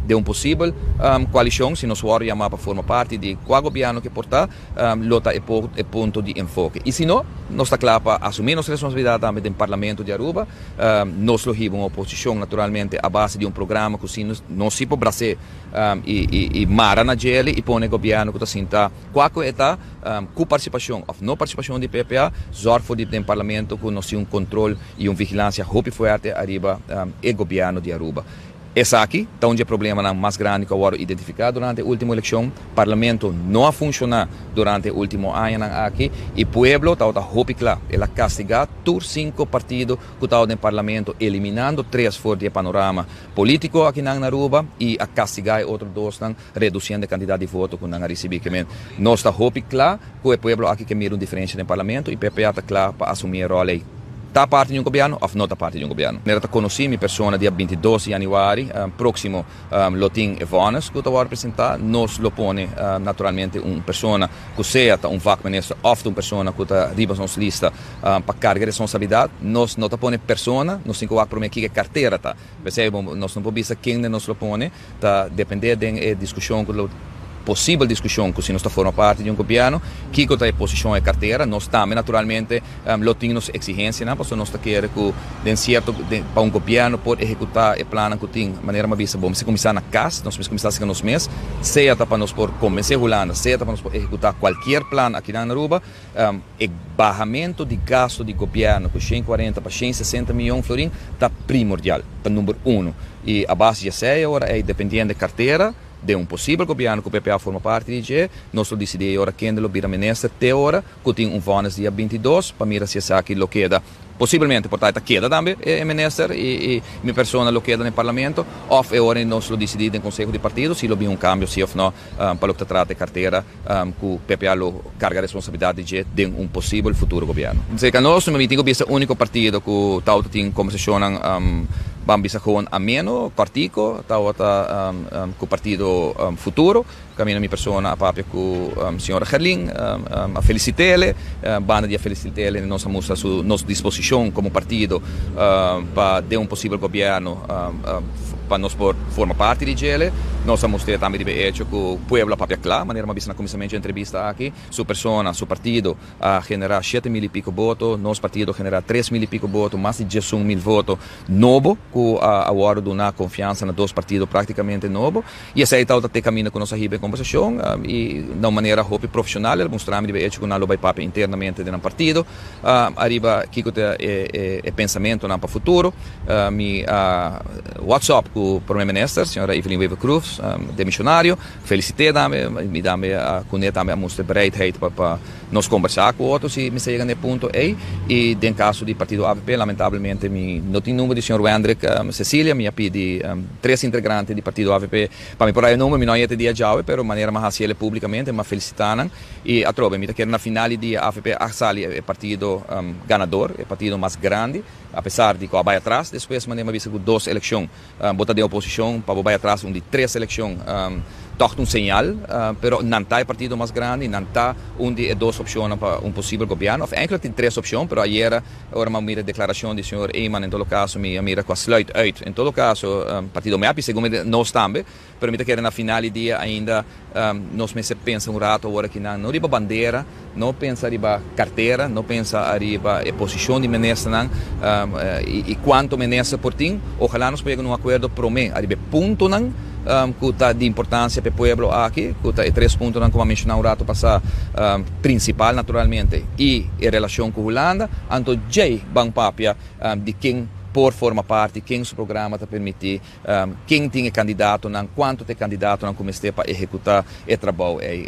Den un posibel coalicion, si nos wordo yama pa forma parti di cua gobierno cu por ta, lo ta e punto di enfoke. Y si no, nos ta cla pa asumi nos responsabilidad tambe den Parlamento di Aruba. Nos lo hiba un oposicion naturalmente a base di un programa cu si nos si por brase y mara na djele y pone gobierno cu ta sinta cua cu e ta, cu participacion of no participacion di PPA, zorg for di den Parlamento cu nos tin un control y un vigilancia hopi fuerte ariba e gobierno di Aruba. Esaki ta un di e problemanan mas grandi cu a wordo identifica durante e ultimo eleccion. Parlamento no a funciona durante e ultimo añanan aki y pueblo tabata hopi cla. El a castiga tur cinco partido cu tabata den Parlamento, eliminando tres for di e panorama politico akinan na Aruba y a castiga e otro dosnan reduciendo e cantidad di voto cu nan a ricibi. Ke men nos ta hopi cla cu e pueblo aki ke mira un diferencia den Parlamento y PPA ta cla pa asumi e rol ey. Ta parti di un gobierno of no ta parti di un gobierno. Manera ta conoci mi persona dia 22 di januari proximo lo tin e vonnis cu ta wordo presenta. Nos lo pone naturalmente un persona cu sea ta un vakminister of ta un persona cu ta riba nos lista pa carga e responsabilidad. Nos no ta pone persona, nos tin cu wak prome kico e cartera ta. P'esey nos no por bisa kende nos lo pone, ta depende den e discusion cu lo posibel discusion cu si nos ta forma parti di un gobierno, kico ta e posicion e cartera. Nos tambe naturalmente lo tin nos exigencianan, pasobra nos ta kere cu den cierto pa un gobierno por ehecuta e plannan cu tin, manera mi a bisa bo mester cuminsa na cas, nos mester cuminsa haci nos mes, sea ta pa nos por convence Hulanda, sea ta pa nos por ehecuta cualkier plan akinan na Aruba. E bahamento di gasto di gobierno cu 140 pa 160 miyon florin ta primordial, ta number uno. Y a base di esey ora ey dependiendo e cartera den un posibel gobierno cu PPA forma parti di dje, nos lo dicidi e ora kende lo bira minister te ora cu tin un vonnis dia 22 pa mira si esaki lo keda. Posiblemente por ta e ta keda tambe e minister y mi persona lo keda den parlamento of e ora nos lo dicidi den conseho di partido si lo bin un cambio si of no pa loke ta trata e cartera cu PPA lo carga responsabilidad di dje den un posibel futuro gobierno. Cerca nos mi tin cu bisa unico partido cu tawata tin conversacionnan ban bisa gewoon ameno, cortico, tawata cu partido Futuro. Caminda mi persona a papia cu señora Gerlin, a felicitele, banda di a felicitele nos a mustra su nos disposicion como partido pa den un posibel gobierno pa nos por forma parti di djele. Nos a mustra tambe riba e hecho cu pueblo a papia cla, manera mi a bisa na cuminsamento dje entrevista aki, su persona, su partido a genera 7000 y pico voto, nos partido a genera 3000 y pico voto, mas di 11.000 voto nobo cu a wordo duna confiansa na dos partido practicamente nobo. Y esey tabata te caminda cu nos a hiba e conversacion y na un manera hopi profesional el a mustra mi riba e hecho cu nan lo bay papia internamente den nan partido ariba kico ta e pensamentonan pa futuro. Mi a WhatsApp cu Prome Minister, señora Evelyn Wever-Croes, demisionario, felicit'e tambe, mi tambe a cune tambe a mustra bereidheid pa nos conversa cu otro si mester yega na e punto ey. Y den caso di partido avp lamentablemente mi no tin number di señor Wendrick Cecilia, mi a pidi tres integrante di partido avp pa mi por haya number, mi no a yeta e dia djawe, pero manera mi a haci ele publicamente, mi a felicita nan y atrobe mi ta kere na final di dia avp a sali e partido ganador, e partido mas grandi, a pesar di cu a bay atras despues, manera mi a bisa cu dos eleccion bo ta den oposicion pa bo bay atras un di tres eleccion toch ta un señal, pero nan ta e partido mas grandi, nan ta un di e dos opcionnan pa un posibel gobierno, of eigenlijk tin tres opcion, pero ayera Ora mi a mira e declaracion di señor Eman en todo caso mi a mira cu a sluit uit. En todo caso partido MEP y segun mi nos tambe, pero mi ta kere na final di dia ainda nos mester pensa un rato awor aki nan no riba bandera, no pensa riba cartera, no pensa ariba e posicion di ministernan y cuanto minister por tin. Ojalá nos por yega na un acuerdo prome ariba e puntonan cu ta di importancia pa e pueblo aki, cu ta e tres puntonan cu mi a menciona un rato pasa, principal naturalmente y e relacion cu Hulanda, anto djey ban papia di ken por forma parti, ken su programa ta permiti, ken tin e candidatonan, cuanto ta e candidatonan cu mester pa ehecuta e trabou ey.